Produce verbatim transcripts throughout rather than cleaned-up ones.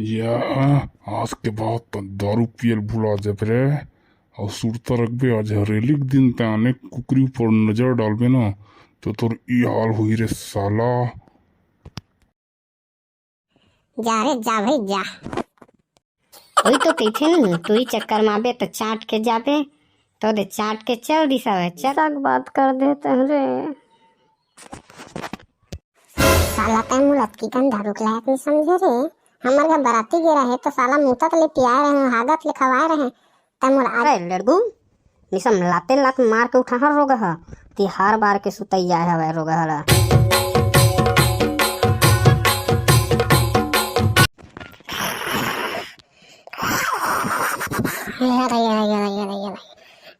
या, आज के बाद त दारू पियल भुला जाबे रे। अउ सुरता रखबे, आज हरेली के दिन ते आने कुकरी ऊपर नजर डालबे ना, तो तोर ई हाल होही रे साला। जा रे जा भाई जा। वही तो कहिथे नहीं, टूरी चक्कर में आबे तो चाट के जाबे, तो दे चाट के चल दिस हवे, चल। सब बात कर देते हैं रे। साला तैं मोला अतकी कन दारू के लायक नहीं समझे रे। हमर घर बराती गे रहे तो साला मुतत ले पियाए रहे, हागत ले खवाए रहे। तैं मोला आज अरे लड़गू, निसम लाते लात मार के उठाहर रोगहा, तिहार बार के सुतैया हवे रोगहा ला।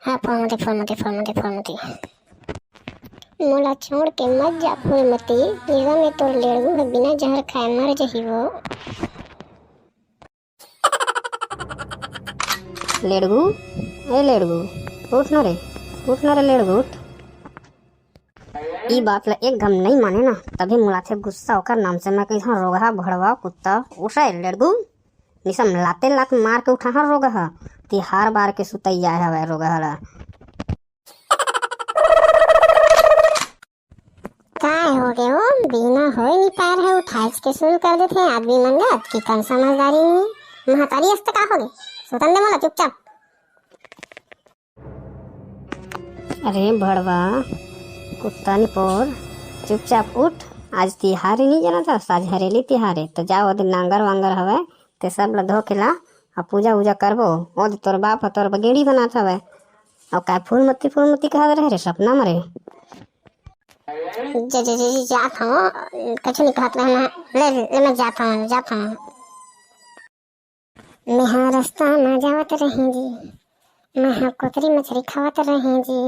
हाँ, फूलमती, फूलमती, फूलमती, फूलमती। मोला छोड़ के मत जा फूलमती, इहाँ में तोर लेड़गू ह बिना जहर खाए मर जही वो। लेड़गू, ए लेड़गू, उठ न रे, उठ न रे लेड़गू, उठ। ई बात ला एक घम नहीं माने ना, तभी मुलाथे गुस्सा ओकर नाम से। मैं कहिथों, रोगहा भड़वा कुत्ता, उठ रे लेड़गू। निसम लाते लात मार के उठाहर रोगहा, तिहार बार के सुतैया हवे रोगहा ला। काय हो गे वो? बिना होय नी पार है, उठाइस के शुरू कर देथे आदमी मन ला, अतकी कन समझदारी नहीं। महतारी अस त का हो गे? सुतन दे मोला चुपचाप। अरे भड़वा, कुत्ता निपोर, चुपचाप उठ। आज तिहार ही नहीं जाना था, आज हरेली तिहार है, तो जाओ, ओदे नांगर वांगर हवे, ते सब ला धो के ला, आ पूजा उजा करबो। ओदे तोर बाप ह तोर बगेड़ी बनात हवे। अउ काय फूलमती फूलमती कहत रहे रे सपना में रे? जे, जे, जे, जे, जात हूँ, कुछ नहीं कहत रहे मैं। ले, ले, मैं जात हूँ, जात हूँ। मेहा रास्ता में जावत रहे जी, मेहा कोतरी मछरी खावत रहे जी,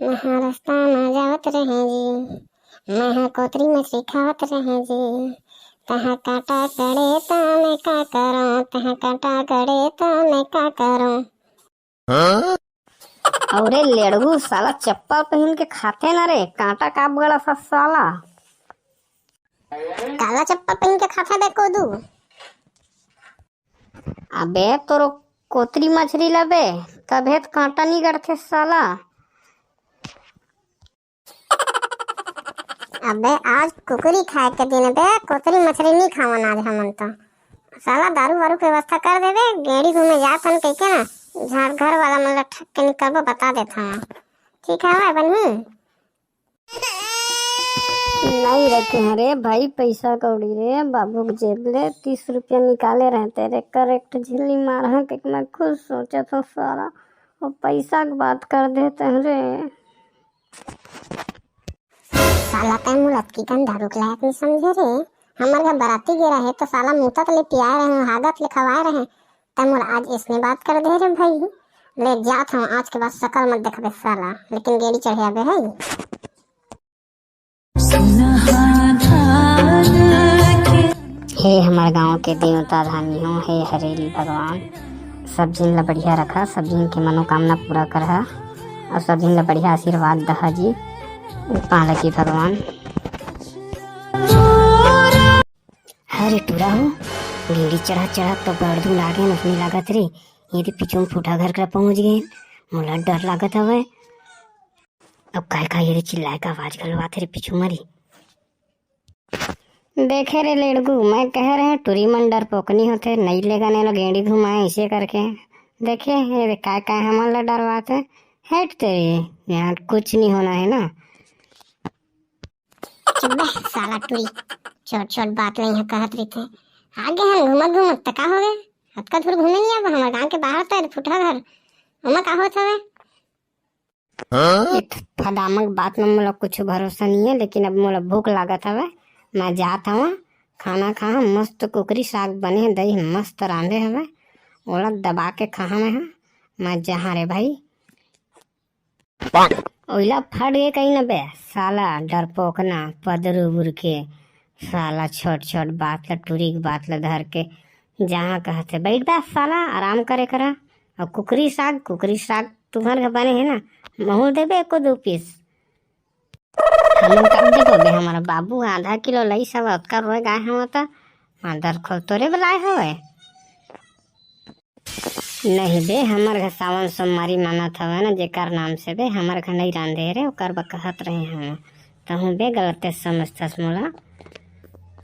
मेहा रास्ता में जावत रहे जी, मेहा कोतरी मछरी खावत रहे जी। तहा कांटा गड़े त मैं का करूं, तहा कांटा गड़े त मैं का करूं। अउ रे लेड़गू, साला चप्पल पहिन के खाथे ना रे, कांटा काब गड़ास साला। काला चप्पल पहिन के खाथे बे कोदू। अबे तोरो कोतरी मछरी लबे, तभे त कांटा नी गड़थे साला। अबे आज कुकरी खाए के दिन बे, कोतरी मछरी नी खावन आज हमन तो। साला दारू वारू के व्यवस्था कर देबे, गेड़ी घूमे जात हन कहिके ना, झाड़ घर वाला मन ला ठग के निकलबो, बता देत हन। ठीक है भाई, बनही। नहीं रखे हैं रे भाई पैसा कौड़ी रे, बाबू के जेब ले तीस रुपया निकाले रहते रे, करेक्ट झिल्ली मार हाँ के मैं खुद सोचत हूँ साला, वो पैसा के बात कर देते हैं रे। साला तैं मोला अतकी कन दारू के लायक नहीं समझे रे। हमर घर बराती गे रहे तो साला मुतत ले पियाए रहे, हागत ले खवाए रहे। तैं मोला आज इसने बात कर दे रे भाई। ले जात हूँ, आज के बाद सकल मत देखबे साला, लेकिन गेड़ी चढ़े आबे है। हे हमर गांव के देवता धानी हो, हे हरेली भगवान, सब झिन ला बढ़िया रखा, सब झिन के मनोकामना पूरा करहा अउ सब झिन ला बढ़िया आशीर्वाद दहा जी, पालकी भगवान। अरे टूरा हो, गेड़ी चढ़त चढ़त तो बड़दू लागे नसनी लागत रे। ये तो पीछू में फूटा घर करा पहुंच गए, मोला डर लागत हवे। अब काय काय ये रे चिल्लाए का आवाज घलो आथे रे पीछू मरी। देखे रे लेड़गू, मैं कहे रहे टूरी मन डरपोकनी होथे, नई लेगन एला गेड़ी घुमाए ऐसे करके। देखे ये रे काय काय हमन ला डरवाथे। हट तेरी, यहाँ कुछ नहीं होना है ना। चुप बे साला टूरी, छोट छोट बात ला यहाँ कहत रहिथे। आगे हम घूमत घूमत त का हो गए, अतका दूर घूमे नहीं आबो, हमर गांव के बाहर तो है फुटहा घर, ओमा का होत हवे? हाँ? ये फदामक बात में मोला कुछ भरोसा नहीं है, लेकिन अब मोला भूख लागत हवे, मैं जात हवा खाना खाहा। मस्त कुकरी साग बने है, दही मस्त रांधे हवे, ओला दबा के खाहा मैं हा। मैं जहाँ रे भाई। ओइला फट गे कहीं न बे, साला डरपोकना पदरू बुरके, साला छोट छोट बात ला, टूरी के बात ला धर के जहाँ कहते बैठ बे साला, आराम करे करा। और कुकरी साग, कुकरी साग तुम्हर घर बने है ना, महू देबे एको दो पीस। हमन कब देबो बे, हमारा बाबू आधा किलो लई सब अतका रोए गाय हम त, मादर खोल तोरे बलाए हवय। नहीं बे, हमर घर सावन सोमवारी मानत हवय ना, जेकर नाम से बे, हमर घर नहीं रांधे रे, ओकर बर कहत रहे हम। तहूँ बे गलते समझथस मोला।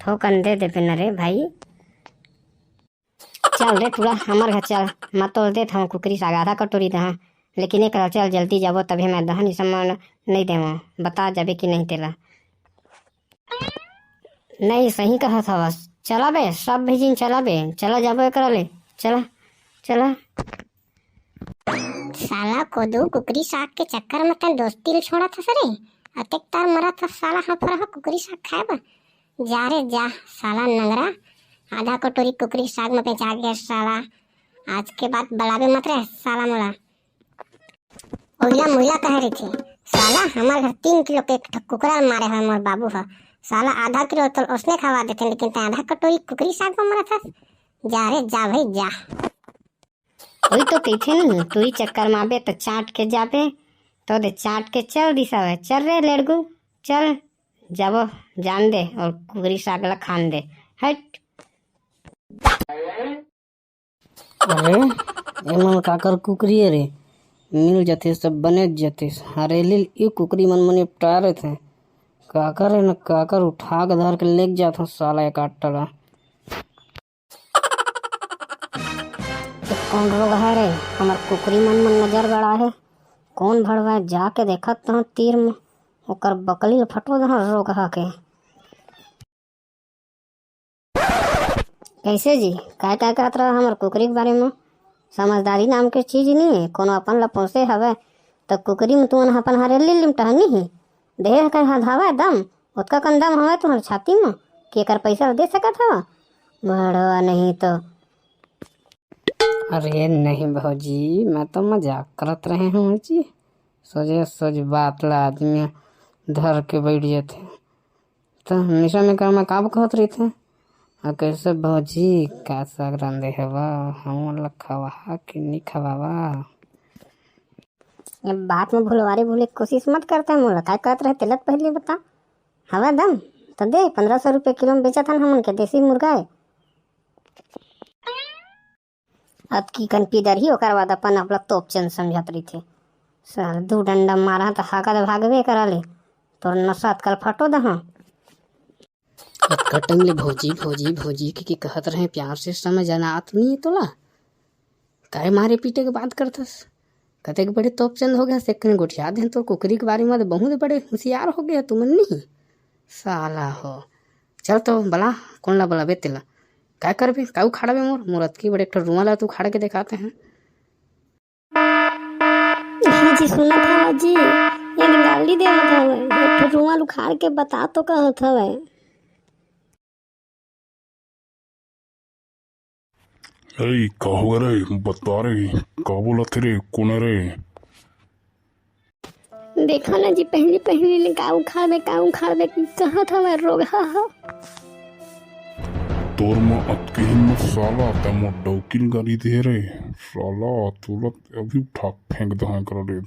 थोकन दे देबे न रे भाई। चल रे टूरा, हमर घर चल, मैं तोल देत हवं कुकरी साग आधा कटोरी दहा, लेकिन एक चल जल्दी जाबो, तभे मैं दहन, इस मन नहीं देवं, बता जाबे कि नहीं तेला। नहीं, सही कहत हवस, चला बे, सब भी जिन चला बे, चला जाबो एकरा ले, चला, चला। साला कोदू कुकरी साग के चक्कर में तैं दोस्ती ल छोड़त हस रे। अतेक तार मरत हस साला हफरहा कुकरी साग खाए बर। जा रे जा साला नंगरा, आधा कटोरी कुकरी साग में बेचा गया साला। आज के बाद बलाबे मत रे साला मोला। ओइला मुइला कहे रहिथे साला, हमर घर तीन किलो के एक ठो कुकरा मारे हवय मोर बाबू ह। साला आधा किलो तो ओसने खवा देथे, लेकिन तैं आधा कटोरी कुकरी साग में मरत हस। जा रे जा भाई जा। ओही तो कहिथे नहीं, तू ही चक्कर में आबे त चाट के जाबे, तो दे चाट के चल दिस हवय। चल रे लेड़गू, चल, जाबो, जान दे और कुकरी साग ला खान दे। हट। अरे, एमन काकर कुकरी ए रे? मिल जतिस त बने जतिस। हरेली ल ई कुकरी मन मने पटा रहिथे। काकर ए न काकर उठा के धर के लेग जाथों साला एक आठ टला। ए कोन रोगहा रे? हमर कुकरी मन म नजर गड़ाहे। कोन भड़वा ए? जाके देखत तहूँ तीर म, ओकर बकली ल फटो दहूँ रोगहा के। कैसे जी? काय काय कहत रहा हमर कुकरी के बारे म? समझदारी नाम के चीज नहीं हे। कोनो अपन ल पोसे हवय त कुकरी म तुमन ह अपन हरेली ल लिमटहनी ही। देहे के हधावा दम, ओतका कन दम हवय तुहर छाती म कि एकर पइसा ल दे सकत हव? भड़वा नहीं तो। अरे नहीं भौजी, मैं तो मजाक करत रहे हूँ जी। सोझे सोझ बात ला आदमी धर के बैठ जाथे। त हमेशा में का मैं का कहत रहिथे? आ कैसे भौजी, का साग रांधे हवा, हमन ला खवाहा कि नी खवावा? ये बात में भुलवारी भूले के कोशिश मत करते मोला, काय कहत रहे तेला त पहले बता। हवा दम त दे, पन्द्रह सौ रुपये किलो में बेचत हन हमन के देसी मुर्गा ए। अतकी कन पीदर ही, ओकर बाद अपन आप ला तोपचंद समझत रहिथे। साला दू डंडा मारा त हाकत भागबे करा ले, तोर नसा अतकल फटो दहा। अतका टंग ले भौजी, भौजी, भौजी के, के कहत रहे प्यार से, समझ आना आत नहीं है तोला। काय मारे पीटे के बात करथस? कतेक बड़े तोपचंद हो गया, से कन गोठिया देन तोर कुकरी के बारे में, बहुत बड़े होशियार हो गया तुमन नहीं। साला हो। चल तो बला, कोन ला बलाबे तेला? काय करबे? का उखाड़बे मोर? मोर अतकी बड़े एक ठो रुआ ला तो उखाड़ के देखाते हैं। हाँ जी, सुनत हवा जी, ये गाली देवत हवे, एक ठो रुआ ल उखाड़ के बता तो कहत हवे। ए, का हो रे? बता रे, का बोलत रे? कोन रे? देखा ना जी, पहली पहली ने का उखाड़बे, का उखाड़बे कहत हवे रोगहा ह। तोर म अतके हिम्मत साला, तै मोर डौकी ल गाली दे रे साला, तोला अभी उठा के फेंक दहा कर रे।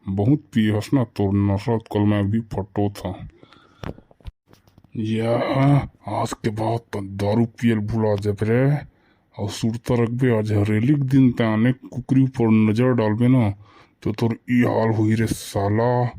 बहुत पिए हस ना, तोर नसा कल मैं अभी फटोत हूँ। या, आज के बाद त दारू पियल भुला जाबे रे। अउ सुरता रखबे, आज हरेली के दिन तै आने कुकरी ऊपर नजर डालबे ना, तो तोर ई हाल होही रे साला।